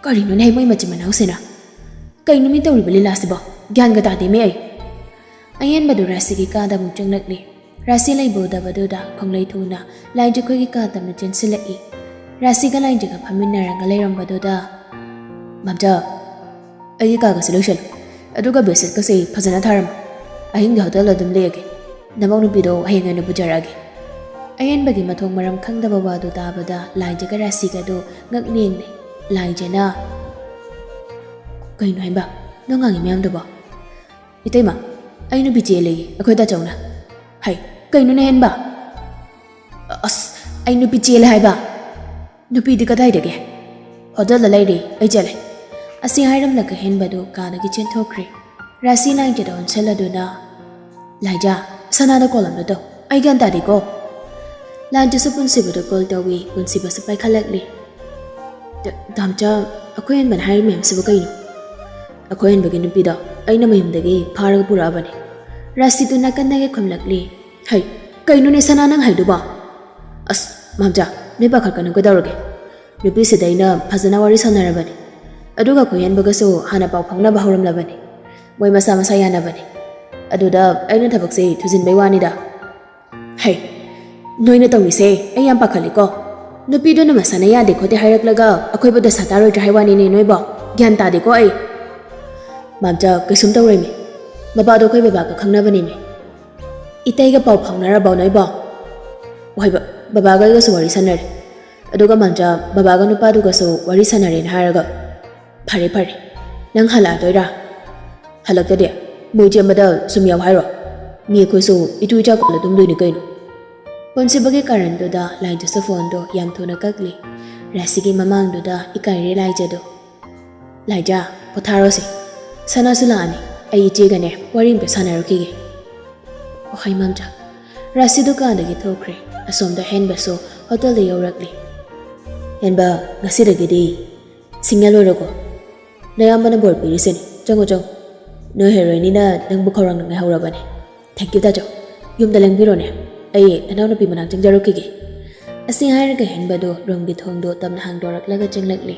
ꯀꯔꯤꯅꯣꯅꯦ ꯃꯣꯏ ꯃꯆꯤꯟ ꯃꯅꯥꯎꯁꯤꯅ? ꯀꯩꯅꯣ ꯃꯤ ꯇꯧꯔꯤꯕ ꯂꯤꯂꯥꯁꯤꯕꯣ? ꯒ꯭ꯌꯥꯟꯒ ꯇꯥꯗꯦꯃꯤ ꯑꯩ꯫ ꯑꯍꯦꯟꯕꯗꯨ ꯔꯥꯁꯤꯒꯤ ꯀꯥꯗ ꯑꯃꯨꯛ ꯆꯪꯂꯛꯂꯤ꯫ ꯔꯥꯁꯤ ꯂꯩꯕ ꯎꯗꯕꯗꯨꯗ ꯈꯣꯡꯂꯩ ꯊꯨꯅ ꯂꯥꯏꯖꯈꯣꯏꯒꯤ ꯀꯥ ꯇꯝꯅ ꯆꯦꯟꯁꯤꯜꯂꯛꯏ꯫ ꯔꯥꯁꯤꯒ ꯂꯥꯏꯖꯒ ꯐꯝꯃꯤꯟꯅꯔꯒ ꯂꯩꯔꯝꯕꯗꯨꯗ, "ꯃꯥꯝꯆꯥ, ꯑꯩꯒꯤ ꯀꯥꯒꯁꯦ ꯂꯣꯏꯁꯜꯂꯨ, ꯑꯗꯨꯒ ꯕꯦꯗꯁꯤꯠꯀꯁꯦ ꯐꯖꯅ ꯊꯥꯔꯝꯃꯨ꯫ ꯑꯍꯤꯡꯗꯤ ꯍꯣꯇꯦꯜꯗ ꯑꯗꯨꯝ ꯂꯦꯛꯑꯒꯦ꯫ ꯅꯃꯧ ꯅꯨꯄꯤꯗꯣ ꯍꯌꯦꯡ ꯑꯣꯏꯅ ꯄꯨꯖꯔꯛꯑꯒꯦ꯫" ꯑꯍꯦꯟꯕꯒꯤ ꯃꯊꯣꯡ ꯃꯔꯝ ꯈꯪꯗꯕ ꯋꯥꯗꯨ ꯇꯥꯕꯗ ꯂꯥꯏꯖꯒ ꯔꯥꯁꯤꯒꯗꯨ ꯉꯛ ꯂꯦꯡꯂꯦ꯫ ꯂꯥꯏꯖꯅ, "ꯀꯩꯅꯣ ꯍꯦꯟꯕ? ꯅꯪ ꯉꯥꯡꯉꯤ ꯃꯌꯥꯝꯗꯨꯕꯣ?" "ꯏꯇꯩꯃ, ꯑꯩ ꯅꯨꯄꯤ ꯆꯦꯜꯂꯦꯌꯦ ꯑꯩꯈꯣꯏ ꯗꯥꯆꯧꯅ꯫" "ꯍꯩ, ꯀꯩꯅꯣꯅꯦ ꯍꯦꯟꯕ? ꯑꯁ, ꯑꯩ ꯅꯨꯄꯤ ꯆꯦꯜꯂꯦ ꯍꯥꯏꯕ?" "ꯅꯨꯄꯤꯗꯤ ꯀꯗꯥꯏꯗꯒꯤ?" "ꯍꯣꯇꯦꯜꯗ ꯂꯩꯔꯤ, ꯑꯩ ꯆꯦꯜꯂꯦ꯫" ꯑꯁꯤ ꯍꯥꯏꯔꯝꯂꯒ ꯍꯦꯟꯕꯗꯨ ꯀꯥꯗꯒꯤ ꯆꯦꯟꯊꯣꯛꯈ꯭ꯔꯦ꯫ ꯔꯥꯁꯤ ꯂꯥꯏꯖꯗ ꯑꯣꯟꯁꯜꯂꯗꯨꯅ, "ꯂꯥꯏꯖ, ꯁꯅꯥꯗ ꯀꯣꯜ ꯑꯝꯇ ꯇꯧ, ꯑꯩ ꯒ꯭ꯌꯥꯟ ꯇꯥꯗꯦꯀꯣ꯫" ꯂꯥꯏꯖꯁꯨ ꯄꯨꯟꯁꯤꯕꯗ ꯀꯣꯜ ꯇꯧꯏ, ꯄꯨꯟꯁꯤꯕꯁꯨ ꯄꯥꯏꯈꯠꯂꯛꯂꯤ꯫ "ꯗ-, ꯗꯥꯝꯆꯥ, ꯑꯩꯈꯣꯏ ꯍꯦꯟꯕꯅ ꯍꯥꯏꯔꯤ ꯃꯌꯥꯝꯁꯤꯕꯨ ꯀꯩꯅꯣ?" "ꯑꯩꯈꯣꯏ ꯍꯦꯟꯕꯒꯤ ꯅꯨꯄꯤꯗꯣ ꯑꯩꯅ ꯃꯌꯨꯝꯗꯒꯤ ꯐꯥꯔꯒ ꯄꯨꯔꯛꯑꯕꯅꯤ꯫" ꯔꯥꯁꯤꯗꯨ ꯅꯥꯀꯟꯗꯒꯤ ꯈꯨꯝꯂꯛꯂꯤ꯫ "ꯍꯩ, ꯀꯩꯅꯣꯅꯦ ꯁꯅꯥ ꯅꯪ ꯍꯥꯏꯗꯨꯕꯣ?" "ꯑꯁ, ꯃꯥꯝꯆꯥ, ꯅꯣꯏ ꯄꯥꯈꯠꯀꯅꯨ ꯀꯩꯗꯧꯔꯒꯦ? ꯅꯨꯄꯤꯁꯤꯗ ꯑꯩꯅ ꯐꯖꯅ ꯋꯥꯔꯤ ꯁꯥꯟꯅꯔꯕꯅꯤ꯫ ꯑꯗꯨꯒ ꯈꯨꯍꯦꯟꯕꯒꯁꯨ ꯍꯥꯟꯅ ꯄꯥꯎ ꯐꯥꯎꯅꯕ ꯍꯧꯔꯝꯂꯕꯅꯤ꯫ ꯃꯣꯏ ꯃꯁꯥ ꯃꯁꯥ ꯌꯥꯅꯕꯅꯤ꯫ ꯑꯗꯨꯗ ꯑꯩꯅ ꯊꯕꯛꯁꯦ ꯊꯨꯖꯤꯟꯕꯩ ꯋꯥꯅꯤꯗ꯫" "ꯍꯩ, ꯅꯣꯏꯅ ꯇꯧꯔꯤꯁꯦ ꯑꯩ ꯌꯥꯝ ꯄꯥꯈꯠꯂꯤꯀꯣ꯫ ꯅꯨꯄꯤꯗꯨꯅ ꯃꯁꯥꯅ ꯌꯥꯗꯦ ꯈꯣꯠꯇꯦ ꯍꯥꯏꯔꯛꯂꯒ ꯑꯩꯈꯣꯏꯕꯨ ꯗꯁꯥ ꯇꯥꯔꯣꯏꯗ꯭ꯔꯥ ꯍꯥꯏ ꯋꯥꯅꯤꯅꯦ ꯅꯣꯏꯕꯣ꯫ ꯒ꯭ꯌꯥꯟ ꯇꯥꯗꯦꯀꯣ ꯑꯩ꯫ ꯃꯥꯝꯆꯥ, ꯀꯩꯁꯨꯝ ꯇꯧꯔꯣꯏꯃꯤ꯫ ꯃꯄꯥꯗꯣ ꯑꯩꯈꯣꯏ ꯕꯕꯥꯒ ꯈꯪꯅꯕꯅꯦꯃꯤ꯫ ꯏꯇꯩꯒ ꯄꯥꯎ ꯐꯥꯎꯅꯔꯕꯣ ꯅꯣꯏꯕꯣ? ꯍꯣꯏ, ꯕ-, ꯕꯕꯥꯒ ꯑꯩꯒꯁꯨ ꯋꯥꯔꯤ ꯁꯥꯟꯅꯔꯦ꯫ ꯑꯗꯨꯒ ꯃꯥꯝꯆꯥ, ꯕꯕꯥꯒ ꯅꯨꯄꯥꯗꯨꯒꯁꯨ ꯋꯥꯔꯤ ꯁꯥꯟꯅꯔꯦꯅ ꯍꯥꯏꯔꯒ, ꯐꯔꯦ, ꯐꯔꯦ꯫ ꯅꯪ ꯍꯜꯂꯛꯑꯗꯣꯏꯔꯥ? ꯍꯜꯂꯛꯇꯗꯤ ꯃꯣꯏ ꯆꯦꯟꯕꯗ ꯁꯨꯝ ꯌꯥꯎ ꯍꯥꯏꯔꯣ? ꯃꯤ ꯑꯩꯈꯣꯏꯁꯨ ꯏꯇꯨ ꯏꯆꯥ ꯀꯣꯜꯂ ꯇꯨꯝꯗꯣꯏꯅꯤ ꯀꯩꯅꯣ꯫ ꯄꯨꯟꯁꯤꯕꯒꯤ ꯀꯥꯔꯟꯗꯨꯗ ꯂꯥꯏꯖꯁꯨ ꯐꯣꯟꯗꯣ ꯌꯥꯝ ꯊꯨꯅ ꯀꯛꯂꯤ꯫ ꯔꯥꯁꯤꯒꯤ ꯃꯃꯥꯡꯗꯨꯗ ꯏꯀꯥꯏꯔꯦ ꯂꯥꯏꯖꯗꯣ꯫ ꯂꯥꯏꯖꯥ, ꯄꯣꯊꯥꯔꯣꯁꯦ꯫ ꯁꯅꯥꯁꯨ ꯂꯥꯛꯑꯅꯤ꯫ ꯑꯩ ꯏꯆꯦꯒꯅꯦ ꯋꯥꯔꯤ ꯑꯝꯇ ꯁꯥꯟꯅꯔꯨꯈꯤꯒꯦ꯫ ꯍꯣꯏ ꯃꯥꯝꯆꯥ꯫ ꯔꯥꯁꯤ ꯗꯨꯀꯥꯟꯗꯒꯤ ꯊꯣꯛꯈ꯭ꯔꯦ꯫ ꯑꯁꯣꯝꯗ ꯍꯦꯟꯕꯁꯨ ꯍꯣꯇꯦꯜꯗ ꯌꯧꯔꯛꯂꯤ꯫ ꯍꯦꯟꯕ, ꯉꯁꯤꯗꯒꯤꯗꯤ ꯁꯤꯡꯅ ꯂꯣꯏꯔꯣꯀꯣ꯫ ꯅꯌꯥꯝꯕꯅ ꯕꯣꯔ ꯄꯤꯔꯤꯁꯤꯅꯤ꯫ ꯆꯪꯉꯣ, ꯆꯪꯉꯣ꯫ ꯅꯣꯏ ꯍꯦꯔꯣꯏꯅꯤꯅ ꯅꯪꯕꯨ ꯈꯧꯔꯥꯡꯅ ꯉꯥꯏꯍꯧꯔꯕꯅꯤ꯫ Thank you, ꯇꯥꯆꯧ꯫ ꯌꯨꯝꯗ ꯂꯦꯡꯕꯤꯔꯣꯅꯦ꯫ ꯑꯩ ꯅꯅꯥꯎꯅꯨꯄꯤ ꯃꯅꯥꯛ ꯆꯪꯖꯔꯨꯈꯤꯒꯦ꯫ ꯑꯁꯤ ꯍꯥꯏꯔꯒ ꯍꯦꯟꯕꯗꯨ ꯔꯨꯝꯒꯤ ꯊꯣꯡꯗꯨ ꯇꯞꯅ ꯍꯥꯡꯗꯣꯔꯛꯂꯒ ꯆꯪꯂꯛꯂꯤ꯫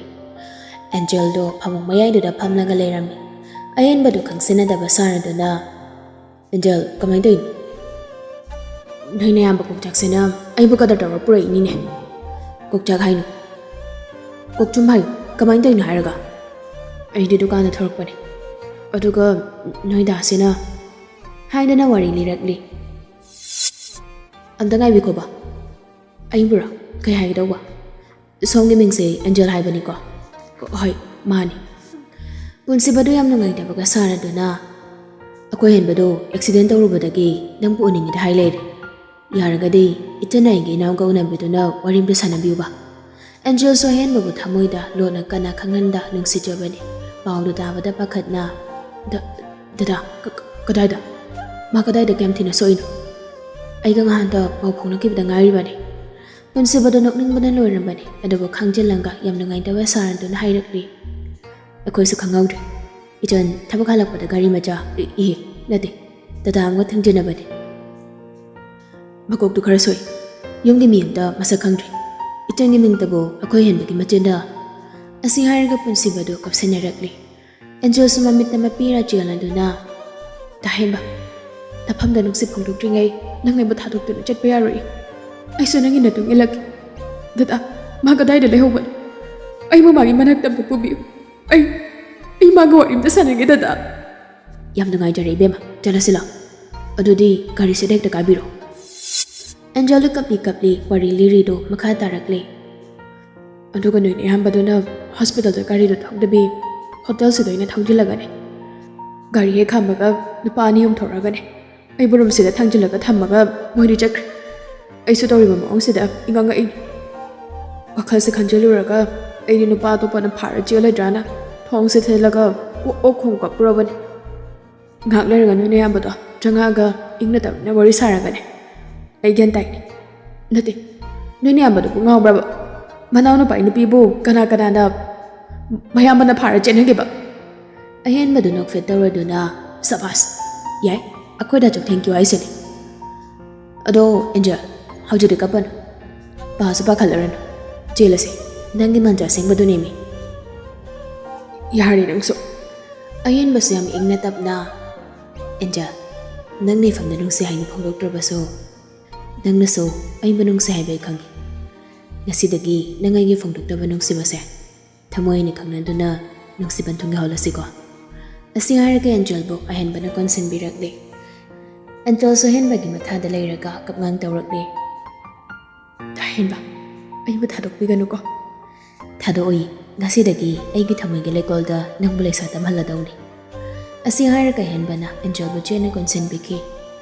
ꯑꯦꯟꯖꯦꯜꯗꯣ ꯐꯃꯨꯡ ꯃꯌꯥꯏꯗꯨꯗ ꯐꯝꯂꯒ ꯂꯩꯔꯝꯃꯤ꯫ ꯑꯍꯦꯟꯕꯗꯨ ꯈꯪꯁꯤꯟꯅꯗꯕ ꯁꯥꯔꯗꯨꯅ, "ꯑꯦꯟꯖꯦꯜ, ꯀꯃꯥꯏꯅ ꯇꯧꯔꯤꯅꯣ? ꯅꯣꯏ ꯅꯌꯥꯝꯕ ꯀꯣꯛꯆꯥꯛꯁꯤꯅ ꯑꯩꯕꯨ ꯀꯗꯔ ꯇꯧꯔ ꯄꯨꯔꯛꯏꯅꯤꯅꯦ꯫ ꯀꯣꯛꯆꯥꯛ ꯍꯥꯏꯅꯨ꯫ ꯀꯣꯛꯆꯨꯝ ꯍꯥꯏꯌꯨ꯫ ꯀꯃꯥꯏꯅ ꯇꯧꯔꯤꯅꯣ ꯍꯥꯏꯔꯒ? ꯑꯩꯗꯤ ꯗꯨꯀꯥꯟꯗ ꯊꯣꯔꯛꯄꯅꯦ꯫ ꯑꯗꯨꯒ ꯅꯣꯏ ꯗꯥꯁꯤꯅ" ꯍꯥꯏꯗꯅ ꯋꯥꯔꯤ ꯂꯤꯔꯛꯂꯤ꯫ "ꯑꯝꯇ ꯉꯥꯏꯕꯤꯈꯣꯕ꯫ ꯑꯩꯕꯨꯔꯣ? ꯀꯩ ꯍꯥꯏꯒꯗꯧꯕ?" "ꯁꯣꯝꯒꯤ ꯃꯤꯡꯁꯦ ꯑꯦꯟꯖꯦꯜ ꯍꯥꯏꯕꯅꯤꯀꯣ?" "ꯍꯣꯏ, ꯃꯥꯅꯤ꯫" ꯄꯨꯟꯁꯤꯕꯗꯨ ꯌꯥꯝ ꯅꯨꯡꯉꯥꯏꯇꯕꯒ ꯁꯥꯔꯗꯨꯅ, "ꯑꯩꯈꯣꯏ ꯍꯦꯟꯕꯗꯨ ꯑꯦꯛꯁꯤꯗꯦꯟ ꯇꯧꯔꯨꯕꯗꯒꯤ ꯅꯪꯕꯨ ꯎꯅꯤꯡꯉꯤꯗ ꯍꯥꯏ ꯂꯩꯔꯦ꯫ ꯌꯥꯔꯒꯗꯤ ꯏꯆꯟ ꯑꯩꯒꯤ ꯏꯅꯥꯎꯒ ꯎꯅꯕꯤꯗꯨꯅ ꯋꯥꯔꯤ ꯑꯝꯇ ꯁꯥꯟꯅꯕꯤꯌꯨꯕ꯫" ꯑꯦꯟꯖꯦꯜꯁꯨ ꯑꯍꯦꯟꯕꯕꯨ ꯊꯃꯣꯏꯗ ꯂꯣꯠꯅ ꯀꯟꯅ ꯈꯪꯍꯟꯗ ꯅꯨꯡꯁꯤꯖꯕꯅꯤ꯫ ꯄꯥꯎꯗꯨ ꯇꯥꯕꯗ ꯄꯥꯈꯠꯅ, "ꯗ-, ꯗꯗꯥ, ꯀ-, ꯀ-, ꯀꯗꯥꯏꯗ? ꯃꯥ ꯀꯗꯥꯏꯗ ꯀꯌꯥꯝ ꯊꯤꯅ ꯁꯣꯛꯏꯅꯣ? ꯑꯩꯒ ꯉꯍꯥꯟꯇ ꯄꯥꯎ ꯐꯥꯎꯅꯈꯤꯕꯗ ꯉꯥꯏꯔꯤꯕꯅꯤ꯫" ꯄꯨꯟꯁꯤꯕꯗꯨ ꯅꯣꯛꯅꯤꯡꯕꯅ ꯂꯣꯏꯔꯝꯕꯅꯤ, ꯑꯗꯨꯕꯨ ꯈꯥꯡꯖꯤꯜꯂꯒ ꯌꯥꯝ ꯅꯨꯡꯉꯥꯏꯇꯕ ꯁꯥꯔꯗꯨꯅ ꯍꯥꯏꯔꯛꯂꯤ, "ꯑꯩꯈꯣꯏꯁꯨ ꯈꯪꯍꯧꯗ꯭ꯔꯦ꯫ ꯏꯆꯟ ꯊꯕꯛ ꯍꯜꯂꯛꯄꯗ ꯒꯥꯔꯤ ꯃꯆꯥ, ꯏ-, ꯏꯍꯦ, ꯅꯠꯇꯦ, ꯇꯥꯇꯥ ꯑꯃꯒ ꯊꯦꯡꯖꯤꯟꯅꯕꯅꯤ꯫ ꯃꯀꯣꯛꯇꯨ ꯈꯔ ꯁꯣꯏ꯫ ꯌꯨꯝꯒꯤ ꯃꯤ ꯑꯝꯇ ꯃꯁꯛ ꯈꯪꯗ꯭ꯔꯦ꯫ ꯏꯆꯟꯒꯤ ꯃꯤꯡꯇꯕꯨ ꯑꯩꯈꯣꯏ ꯍꯦꯟꯕꯒꯤ ꯃꯆꯤꯟꯗ꯫" ꯑꯁꯤ ꯍꯥꯏꯔꯒ ꯄꯨꯟꯁꯤꯕꯗꯨ ꯀꯞꯁꯤꯟꯅꯔꯛꯂꯤ꯫ ꯑꯦꯟꯖꯦꯜꯁꯨ ꯃꯃꯤꯠꯇ ꯃꯄꯤ ꯔꯥ ꯆꯦꯜꯂꯗꯨꯅ, "ꯇꯥꯍꯦꯟꯕ, ꯅꯐꯝꯗ ꯅꯨꯡꯁꯤꯠ ꯐꯣꯡꯗꯣꯛꯇ꯭ꯔꯤꯉꯩ ꯅꯪ ꯑꯩꯕꯨ ꯊꯥꯗꯣꯛꯇꯨꯅ ꯆꯠꯄ ꯌꯥꯔꯣꯏ꯫ ꯑꯩꯁꯨ ꯅꯪꯒꯤ ꯅꯇꯨꯡ ꯏꯜꯂꯛꯀꯦ꯫" "ꯗꯗꯥ, ꯃꯥ ꯀꯗꯥꯏꯗ ꯂꯩꯍꯧꯕꯅꯣ? ꯑꯩꯕꯨ ꯃꯥꯒꯤ ꯃꯅꯥꯛꯇ ꯑꯝꯇ ꯄꯨꯕꯤꯌꯨ꯫ ꯑꯩ, ꯑꯩ ꯃꯥꯒ ꯋꯥꯔꯤ ꯑꯝꯇ ꯁꯥꯟꯅꯒꯦ, ꯗꯗꯥ꯫" "ꯌꯥꯝ ꯅꯨꯡꯉꯥꯏꯖꯔꯦ ꯏꯕꯦꯝꯃ, ꯆꯠꯂꯁꯤ ꯂꯥꯛꯑꯣ꯫ ꯑꯗꯨꯗꯤ ꯒꯥꯔꯤꯁꯤꯗ ꯍꯦꯛꯇ ꯀꯥꯕꯤꯔꯣ꯫" ꯑꯦꯟꯖꯦꯜꯗ ꯀꯞꯂꯤ ꯀꯞꯂꯤ ꯋꯥꯔꯤ ꯂꯤꯔꯤꯗꯨ ꯃꯈꯥ ꯇꯥꯔꯛꯂꯦ꯫ ꯑꯗꯨꯒ ꯅꯣꯏꯅ ꯑꯌꯥꯝꯕꯗꯨꯅ ꯍꯣꯁꯄꯤꯇꯥꯜꯗ ꯒꯥꯔꯤꯗꯨ ꯊꯧꯗꯕꯤ ꯍꯣꯇꯦꯜꯁꯤꯗ ꯑꯣꯏꯅ ꯊꯧꯖꯤꯜꯂꯒꯅꯦ꯫ ꯒꯥꯔꯤ ꯍꯦꯛ ꯈꯥꯝꯕꯒ ꯅꯨꯄꯥ ꯑꯅꯤ ꯑꯍꯨꯝ ꯊꯣꯔꯛꯑꯒꯅꯦ, ꯑꯩꯕꯨ ꯔꯨꯝꯁꯤꯗ ꯊꯥꯡꯖꯤꯜꯂꯒ ꯊꯝꯃꯒ ꯃꯣꯏꯗꯤ ꯆꯠꯈ꯭ꯔꯦ꯫ ꯑꯩꯁꯨ ꯇꯧꯔꯤꯕ ꯃꯑꯣꯡꯁꯤꯗ ꯏꯉꯛ ꯉꯛꯏꯅꯤ꯫ ꯋꯥꯈꯜꯁꯦ ꯈꯟꯖꯤꯜꯂꯨꯔꯒ ꯑꯩꯗꯤ ꯅꯨꯄꯥ ꯑꯇꯣꯞꯄꯅ ꯐꯥꯔ ꯆꯦꯜꯂꯗ꯭ꯔꯥꯅ ꯊꯣꯡꯁꯦ ꯊꯤꯜꯂꯒ ꯑꯣꯛ ꯑꯣꯛ ꯈꯣꯡ ꯀꯞꯄꯨꯔꯕꯅꯤ꯫ ꯉꯥꯏꯍꯥꯛ ꯂꯩꯔꯒ ꯅꯣꯏꯅ ꯑꯌꯥꯝꯕꯗꯣ ꯆꯪꯉꯛꯑꯒ ꯏꯪꯅ ꯇꯞꯅ ꯋꯥꯔꯤ ꯁꯥꯔꯒꯅꯦ꯫ ꯑꯩ ꯒ꯭ꯌꯥꯟ ꯇꯥꯏꯅꯦ꯫ ꯅꯠꯇꯦ, ꯅꯣꯏꯅ ꯑꯌꯥꯝꯕꯗꯨꯕꯨ ꯉꯥꯎꯕ꯭ꯔꯕ? ꯃꯅꯥꯎꯅꯨꯄꯥꯒꯤ ꯅꯨꯄꯤꯕꯨ ꯀꯅꯥ ꯀꯅꯥꯅ ꯃꯌꯥꯝꯕꯅ ꯐꯥꯔ ꯆꯦꯟꯍꯟꯈꯤꯕ? ꯑꯍꯦꯟꯕꯗꯨ ꯅꯣꯛꯐꯦꯠ ꯇꯧꯔꯗꯨꯅ, "ꯁꯕꯥꯁ, ꯌꯥꯏ, ꯑꯩꯈꯣꯏꯗ ꯑꯆꯧ thank you ꯍꯥꯏꯁꯤꯅꯦ꯫ ꯑꯗꯣ ꯑꯦꯟꯖꯦꯜ, ꯍꯧꯖꯤꯛꯇꯤ ꯀꯞꯄꯅꯨ, ꯄꯥꯁꯨ ꯄꯥꯈꯠꯂꯔꯅꯨ, ꯆꯦꯜꯂꯁꯦ, ꯅꯪꯒꯤ ꯃꯟꯇ꯭ꯔ ꯑꯁꯦꯡꯕꯗꯨꯅꯦꯃꯤ꯫" "ꯌꯥꯔꯦ ꯅꯪꯁꯨ꯫" ꯑꯍꯦꯟꯕꯁꯨ ꯌꯥꯝ ꯏꯪꯅ ꯇꯞꯅ, "ꯑꯦꯟꯖꯦꯜ, ꯅꯪꯅ ꯏꯐꯝꯗ ꯅꯨꯡꯁꯤ ꯍꯥꯏꯅ ꯐꯣꯡꯗꯣꯛꯇ꯭ꯔꯕꯁꯨ, ꯅꯪꯅꯁꯨ ꯑꯩꯕꯨ ꯅꯨꯡꯁꯤ ꯍꯥꯏꯕ ꯑꯩ ꯈꯪꯏ꯫ ꯉꯁꯤꯗꯒꯤ ꯅꯪ ꯑꯩꯒꯤ ꯐꯣꯡꯗꯣꯛꯇꯕ ꯅꯨꯡꯁꯤꯕꯁꯦ ꯊꯃꯣꯏꯅ ꯈꯪꯅꯗꯨꯅ ꯅꯨꯡꯁꯤꯕꯟ ꯊꯨꯡꯅꯍꯧꯂꯁꯤꯀꯣ꯫" ꯑꯁꯤ ꯍꯥꯏꯔꯒ ꯑꯦꯟꯖꯦꯜꯕꯨ ꯑꯍꯦꯟꯕꯅ ꯀꯣꯟꯁꯤꯟꯕꯤꯔꯛꯂꯦ꯫ ꯑꯦꯟꯖꯦꯜꯁꯨ ꯑꯍꯦꯟꯕꯒꯤ ꯃꯊꯥꯗ ꯂꯩꯔꯒ ꯀꯞꯉꯥꯡ ꯇꯧꯔꯛꯂꯦ꯫ "ꯑꯍꯦꯟꯕ, ꯑꯩꯕꯨ ꯊꯥꯗꯣꯛꯄꯤꯒꯅꯨꯀꯣ꯫" "ꯊꯥꯗꯣꯛꯑꯣꯏ, ꯉꯁꯤꯗꯒꯤ ꯑꯩꯒꯤ ꯊꯃꯣꯏꯒꯤ ꯂꯩꯀꯣꯜꯗ ꯅꯪꯕꯨ ꯂꯩꯁꯥ ꯇꯝꯍꯜꯂꯗꯧꯅꯤ꯫" ꯑꯁꯤ ꯍꯥꯏꯔꯒ ꯑꯍꯦꯟꯕꯅ ꯑꯦꯟꯖꯦꯜꯕꯨ ꯆꯦꯠꯅ ꯀꯣꯟꯁꯤꯟꯕꯤꯈꯤ꯫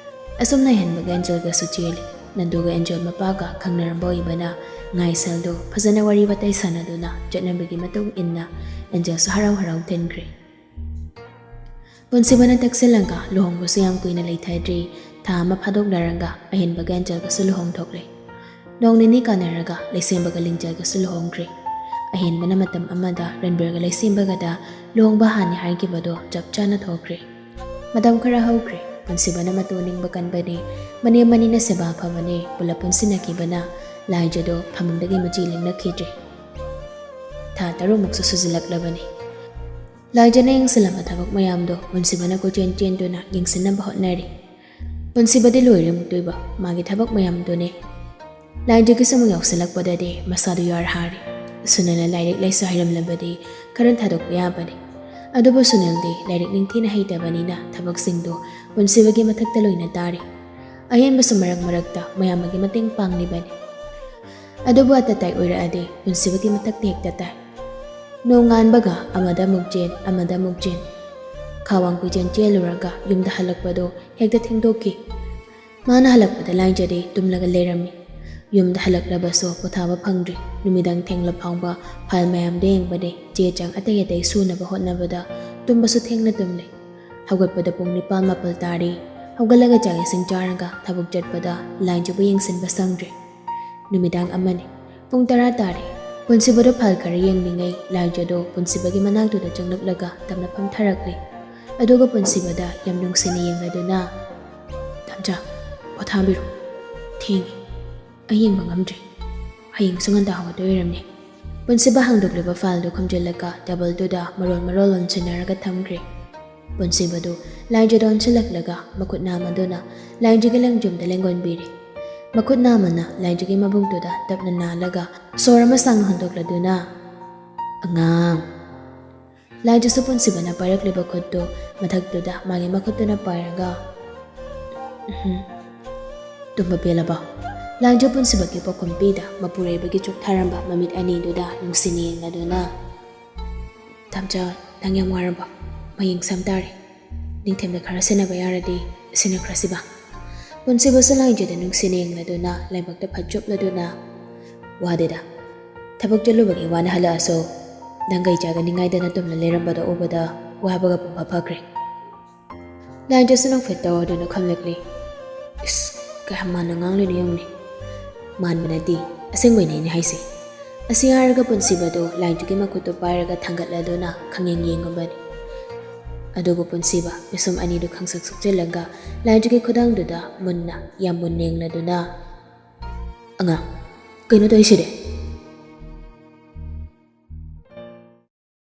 ꯑꯁꯨꯝꯅ ꯑꯍꯦꯟꯕꯒ ꯑꯦꯟꯖꯦꯜꯒꯁꯨ ꯆꯦꯜꯂꯤ꯫ ꯅꯟꯗꯨꯒ ꯑꯦꯟꯖꯦꯜ ꯃꯄꯥꯒ ꯈꯪꯅꯔꯝꯕ ꯑꯣꯏꯕꯅ ꯉꯥꯏꯁꯦꯜꯗꯨ ꯐꯖꯅ ꯋꯥꯔꯤ ꯋꯥꯇꯥꯏ ꯁꯥꯟꯅꯗꯨꯅ ꯆꯠꯅꯕꯤꯒꯤ ꯃꯇꯨꯡ ꯏꯟꯅ ꯑꯦꯟꯖꯦꯜꯁꯨ ꯍꯔꯥꯎ ꯍꯔꯥꯎ ꯊꯤꯟꯈ꯭ꯔꯦ꯫ ꯄꯨꯟꯁꯤꯕꯅ ꯇꯛꯁꯤꯜꯂꯒ ꯂꯨꯍꯣꯡꯕꯁꯨ ꯌꯥꯝ ꯀꯨꯏꯅ ꯂꯩꯊꯗ꯭ꯔꯤ꯫ ꯊꯥ ꯑꯃ ꯐꯥꯗꯣꯛꯅꯔꯒ ꯑꯍꯦꯟꯕꯒ ꯑꯦꯟꯖꯦꯜꯒꯁꯨ ꯂꯨꯍꯣꯡꯊꯣꯛꯂꯦ꯫ ꯅꯣꯡ ꯅꯤꯅꯤ ꯀꯥꯟꯅꯔꯒ ꯂꯩꯁꯦꯝꯕꯒ ꯂꯤꯡꯖꯦꯜꯒꯁꯨ ꯂꯨꯍꯣꯡꯈ꯭ꯔꯦ꯫ ꯑꯍꯦꯟꯕꯅ ꯃꯇꯝ ꯑꯃꯗ ꯔꯟꯕꯤꯔꯒ ꯂꯩꯁꯦꯝꯕꯒꯗ ꯂꯨꯍꯣꯡꯕ ꯍꯥꯟꯅꯤ ꯍꯥꯏꯈꯤꯕꯗꯣ ꯆꯞ ꯆꯥꯅ ꯊꯣꯛꯈ꯭ꯔꯦ꯫ ꯃꯇꯝ ꯈꯔ ꯍꯧꯈ꯭ꯔꯦ꯫ ꯄꯨꯟꯁꯤꯕꯅ ꯃꯇꯨ ꯅꯤꯡꯕ ꯀꯟꯕꯅꯦ, ꯃꯅꯦꯝ ꯃꯅꯤꯅ ꯁꯦꯕꯥ ꯐꯕꯅꯦ, ꯄꯨꯂꯞ ꯄꯨꯟꯁꯤꯟꯅꯈꯤꯕꯅ ꯂꯥꯏꯖꯗꯣ ꯐꯃꯨꯡꯗꯒꯤ ꯃꯆꯤ ꯂꯦꯡꯂꯛꯈꯤꯗ꯭ꯔꯦ꯫ ꯊꯥ ꯇꯔꯨꯛꯃꯨꯛꯁꯨ ꯁꯨꯖꯤꯜꯂꯛꯂꯕꯅꯤ꯫ ꯂꯥꯏꯖꯅ ꯌꯦꯡꯁꯤꯜꯂꯝꯕ ꯊꯕꯛ ꯃꯌꯥꯝꯗꯣ ꯄꯨꯟꯁꯤꯕꯅ ꯀꯣꯏꯆꯦꯟ ꯆꯦꯟꯗꯨꯅ ꯌꯦꯡꯁꯤꯟꯅꯕ ꯍꯣꯠꯅꯔꯤ꯫ ꯄꯨꯟꯁꯤꯕꯗꯤ ꯂꯣꯏꯔꯦ ꯃꯨꯛꯇꯣꯏꯕ, ꯃꯥꯒꯤ ꯊꯕꯛ ꯃꯌꯥꯝꯗꯨꯅꯦ꯫ ꯂꯥꯏꯟꯖꯒꯤꯁꯨ ꯑꯃꯨꯛ ꯌꯥꯎꯁꯜꯂꯛꯄꯗꯗꯤ ꯃꯁꯥꯗꯨ ꯌꯥꯔ ꯍꯥꯔꯦ꯫ ꯁꯨꯅꯤꯜꯅ ꯂꯥꯏꯔꯤꯛ ꯂꯥꯏꯁꯨ ꯍꯩꯔꯝꯂꯕꯗꯤ ꯈꯔ ꯊꯥꯗꯣꯛꯄ ꯌꯥꯕꯅꯤ꯫ ꯑꯗꯨꯕꯨ ꯁꯨꯅꯤꯜꯗꯤ ꯂꯥꯏꯔꯤꯛ ꯅꯤꯡꯊꯤꯅ ꯍꯩꯇꯕꯅꯤꯅ ꯊꯕꯛꯁꯤꯡꯗꯨ ꯄꯨꯟꯁꯤꯕꯒꯤ ꯃꯊꯛꯇ ꯂꯣꯏꯅ ꯇꯥꯔꯤ꯫ ꯑꯍꯦꯟꯕꯁꯨ ꯃꯔꯛ ꯃꯔꯛꯇ ꯃꯌꯥꯝꯕꯒꯤ ꯃꯇꯦꯡ ꯄꯥꯡꯂꯤꯕꯅꯤ꯫ ꯑꯗꯨꯕꯨ ꯑꯇꯇꯥꯏ ꯑꯣꯏꯔꯛꯑꯗꯤ ꯄꯨꯟꯁꯤꯕꯒꯤ ꯃꯊꯛꯇ ꯍꯦꯛꯇ ꯇꯥꯏ꯫ ꯅꯣꯡꯉꯥꯟꯕꯒ ꯑꯃꯗ ꯑꯃꯨꯛ ꯆꯦꯟ, ꯑꯃꯗ ꯑꯃꯨꯛ ꯆꯦꯟ꯫ ꯈꯥꯋꯥꯡ ꯀꯣꯏꯆꯦꯟ ꯆꯦꯜꯂꯨꯔꯒ ꯌꯨꯝꯗ ꯍꯜꯂꯛꯄꯗꯣ ꯍꯦꯛꯇ ꯊꯦꯡꯗꯣꯛꯈꯤ꯫ ꯃꯥꯅ ꯍꯜꯂꯛꯄꯗ ꯂꯥꯏꯖꯗꯤ ꯇꯨꯝꯂꯒ ꯂꯩꯔꯝꯃꯤ꯫ ꯌꯨꯝꯗ ꯍꯜꯂꯛꯂꯕꯁꯨ ꯄꯣꯊꯥꯕ ꯐꯪꯗ꯭ꯔꯤ꯫ ꯅꯨꯃꯤꯗꯥꯡ ꯊꯦꯡꯂ ꯐꯥꯎꯕ ꯐꯥꯏꯜ ꯃꯌꯥꯝꯗ ꯌꯦꯡꯕꯅꯦ, ꯆꯦ ꯆꯥꯡ ꯑꯇꯩ ꯑꯇꯩ ꯁꯨꯅꯕ ꯍꯣꯠꯅꯕꯗ ꯇꯨꯝꯕꯁꯨ ꯊꯦꯡꯅ ꯇꯨꯝꯂꯦ꯫ ꯍꯧꯒꯠꯄꯗ ꯄꯨꯡ ꯅꯤꯄꯥꯟ ꯃꯥꯄꯜ ꯇꯥꯔꯤ꯫ ꯍꯧꯒꯠꯂꯒ ꯆꯥꯛ ꯏꯁꯤꯡ ꯆꯥꯔꯒ ꯊꯕꯛ ꯆꯠꯄꯗ ꯂꯥꯏꯖꯕꯨ ꯌꯦꯡꯁꯤꯟꯕ ꯁꯪꯗ꯭ꯔꯦ꯫ ꯅꯨꯃꯤꯗꯥꯡ ꯑꯃꯅꯤ꯫ ꯄꯨꯡ ꯇꯔꯥ ꯇꯥꯔꯦ꯫ ꯄꯨꯟꯁꯤꯕꯗꯣ ꯐꯥꯏꯜ ꯈꯔ ꯌꯦꯡꯂꯤꯉꯩ ꯂꯥꯏꯖꯗꯣ ꯄꯨꯟꯁꯤꯕꯒꯤ ꯃꯅꯥꯛꯇꯨꯗ ꯆꯪꯂꯛꯂꯒ ꯇꯞꯅ ꯐꯝꯊꯔꯛꯂꯦ꯫ ꯑꯗꯨꯒ ꯄꯨꯟꯁꯤꯕꯗ ꯌꯥꯝ ꯅꯨꯡꯁꯤꯅ ꯌꯦꯡꯂꯗꯨꯅ, "ꯇꯝꯆꯥ, ꯄꯣꯊꯥꯕꯤꯔꯣ꯫ ꯊꯦꯡꯉꯤ꯫ ꯑꯩ ꯌꯦꯡꯕ ꯉꯝꯗ꯭ꯔꯦ꯫ ꯍꯌꯦꯡꯁꯨ ꯉꯟꯇꯥ ꯍꯧꯒꯠꯇꯣꯏ ꯑꯣꯏꯔꯝꯅꯤ꯫" ꯄꯨꯟꯁꯤꯕ ꯍꯥꯡꯗꯣꯛꯂꯤꯕ ꯐꯥꯏꯜꯗꯨ ꯈꯨꯝꯖꯤꯜꯂꯒ ꯇꯦꯕꯜꯗꯨꯗ ꯃꯔꯣꯟ ꯃꯔꯣꯟ ꯂꯣꯟꯁꯤꯟꯅꯔꯒ ꯊꯝꯈ꯭ꯔꯦ꯫ ꯄꯨꯟꯁꯤꯕꯗꯨ ꯂꯥꯏꯖꯗ ꯑꯣꯟꯁꯤꯜꯂꯛꯂꯒ ꯃꯈꯨꯠ ꯅꯥꯝꯃꯗꯨꯅ ꯂꯥꯏꯖꯒꯤ ꯂꯪꯖꯨꯝꯗ ꯂꯦꯡꯒꯣꯟꯕꯤꯔꯦ꯫ ꯃꯈꯨꯠ ꯅꯥꯝꯃꯅ ꯂꯥꯏꯖꯒꯤ ꯃꯕꯨꯛꯇꯨꯗ ꯇꯞꯅ ꯅꯥꯜꯂꯒ ꯁꯣꯔ ꯑꯃ ꯁꯥꯡꯅ ꯍꯣꯟꯗꯣꯛꯂꯗꯨꯅ, "ꯑꯉꯥꯡ꯫" ꯂꯥꯏꯖꯁꯨ ꯄꯨꯟꯁꯤꯕꯅ ꯄꯥꯏꯔꯛꯂꯤꯕ ꯈꯨꯠꯇꯨ ꯃꯊꯛꯇꯨꯗ ꯃꯥꯒꯤ ꯃꯈꯨꯠꯇꯨꯅ ꯄꯥꯏꯔꯒ, "ꯎꯝꯍꯨꯝ꯫ ꯇꯨꯝꯕ ꯄꯦꯜꯂꯕꯣ?" ꯂꯥꯏꯖ ꯄꯨꯟꯁꯤꯕꯒꯤ ꯄꯥꯎꯈꯨꯝ ꯄꯤꯗ ꯃꯄꯨꯔꯩꯕꯒꯤ ꯆꯣꯛꯊꯔꯝꯕ ꯃꯃꯤꯠ ꯑꯅꯤꯗꯨꯗ ꯅꯨꯡꯁꯤꯅ ꯌꯦꯡꯂꯗꯨꯅ, "ꯇꯝꯆꯥ, ꯅꯪ ꯌꯥꯝ ꯋꯥꯔꯕꯣ? ꯃꯌꯦꯡ ꯁꯝ ꯇꯥꯔꯦ꯫ ꯅꯤꯡꯊꯦꯝꯗ ꯈꯔ ꯁꯦꯟꯅꯕ ꯌꯥꯔꯗꯤ ꯁꯦꯟꯅꯈ꯭ꯔꯁꯤꯕ?" ꯄꯨꯟꯁꯤꯕꯁꯨ ꯂꯥꯏꯖꯗ ꯅꯨꯡꯁꯤꯅ ꯌꯦꯡꯂꯗꯨꯅ ꯂꯥꯏꯕꯛꯇ ꯐꯠ ꯆꯨꯞꯂꯗꯨꯅ, "ꯋꯥꯗꯦꯗ꯫ ꯊꯕꯛ ꯆꯠꯂꯨꯕꯒꯤ ꯋꯥꯅ ꯍꯜꯂꯛꯑꯁꯨ ꯅꯪ ꯀꯩ ꯆꯥꯒꯅꯤ ꯉꯥꯏꯗꯅ ꯇꯨꯝꯅ ꯂꯩꯔꯝꯕꯗꯣ ꯎꯕꯗ ꯋꯥꯕꯒ ꯄꯨꯡꯐ ꯐꯈ꯭ꯔꯦ꯫" ꯂꯥꯏꯖꯁꯨ ꯅꯣꯛꯐꯦꯠ ꯇꯧꯔꯗꯨꯅ ꯈꯨꯝꯂꯛꯂꯤ, "ꯏꯁ, ꯀꯌꯥꯝ ꯃꯥꯟꯅ ꯉꯥꯡꯂꯤꯅꯣ ꯌꯦꯡꯉꯨꯅꯦ꯫ ꯃꯥꯟꯕ ꯅꯠꯇꯦ, ꯑꯁꯦꯡꯕꯩꯅꯦ ꯑꯩꯅ ꯍꯥꯏꯁꯦ꯫" ꯑꯁꯤ ꯍꯥꯏꯔꯒ ꯄꯨꯟꯁꯤꯕꯗꯨ ꯂꯥꯏꯖꯒꯤ ꯃꯈꯨꯠꯇꯨ ꯄꯥꯏꯔꯒ ꯊꯥꯡꯒꯠꯂꯗꯨꯅ ꯈꯪꯌꯦꯡ ꯌꯦꯡꯉꯨꯕꯅꯤ꯫ ꯑꯗꯨꯕꯨ ꯄꯨꯟꯁꯤꯕ ꯄꯤꯁꯨꯝ ꯑꯅꯤꯗꯨ ꯈꯪꯁꯛ ꯁꯨꯛꯆꯤꯜꯂꯒ ꯂꯥꯏꯖꯒꯤ ꯈꯨꯗꯥꯡꯗꯨꯗ ꯃꯨꯟꯅ, ꯌꯥꯝ ꯃꯨꯟꯅ ꯌꯦꯡꯂꯗꯨꯅ, "ꯑꯉꯥꯡ, ꯀꯩꯅꯣ ꯇꯧꯔꯤꯁꯤꯗꯤ?